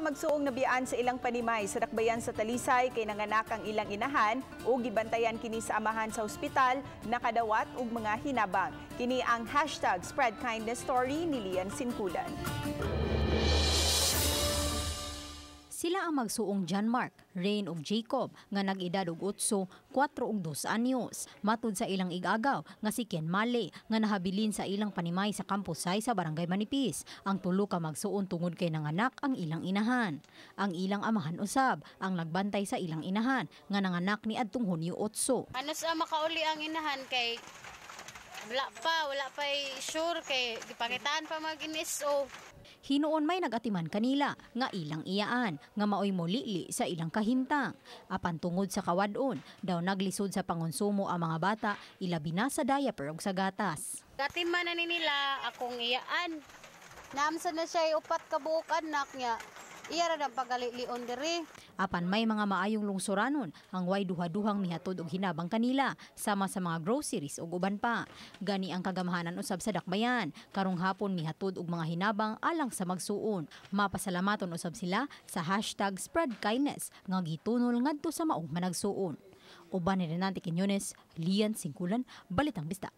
magsuong nabiyaan sa ilang panimay sa dakbayan sa Talisay kay nanganak ang ilang inahan ug gibantayan kini sa amahan sa ospital, nakadawat og mga hinabang. Kini ang #SpreadKindnessStory ni Lian Sinkulan. Sila ang magsuong John Mark, Rain ug Jacob nga nag-edad og 8, 4 ug 2 anyos. Matud sa ilang igagaw nga si Ken Male nga nahabilin sa ilang panimay sa Campusay sa Barangay Manipis. Ang tulo ka magsuon tungod kay nanganak ang ilang inahan. Ang ilang amahan usab ang nagbantay sa ilang inahan nga nanganak ni adtong Hunyo 8. Ano sa makauli ang inahan kay wala pa sure kay gipangitaan pa mag NSO. Hinuon may nagatiman kanila nga ilang iyaan nga maoy molili sa ilang kahimtang. Apan tungod sa kawadon, daw naglisod sa pangonsumo ang mga bata, ilabi na sa diaper ug sa gatas. Gatiman na ni nila akong iyaan. Naamsa na siya upat ka buok anak niya. Iya ra nang pagalilion diri. Apan may mga maayong lungsuranon ang way duha-duhang mihatod og hinabang kanila sama sa mga groceries ug uban pa. Gani ang kagamhanan usab sa dakbayan karong hapon mihatod og mga hinabang alang sa magsuon. Mapasalamaton usab sila sa #SpreadKindness nga gitunol ngadto sa maong managsuon. Uban ni Renante Quiñones, Lian Singkulan, Balitang Bisdak.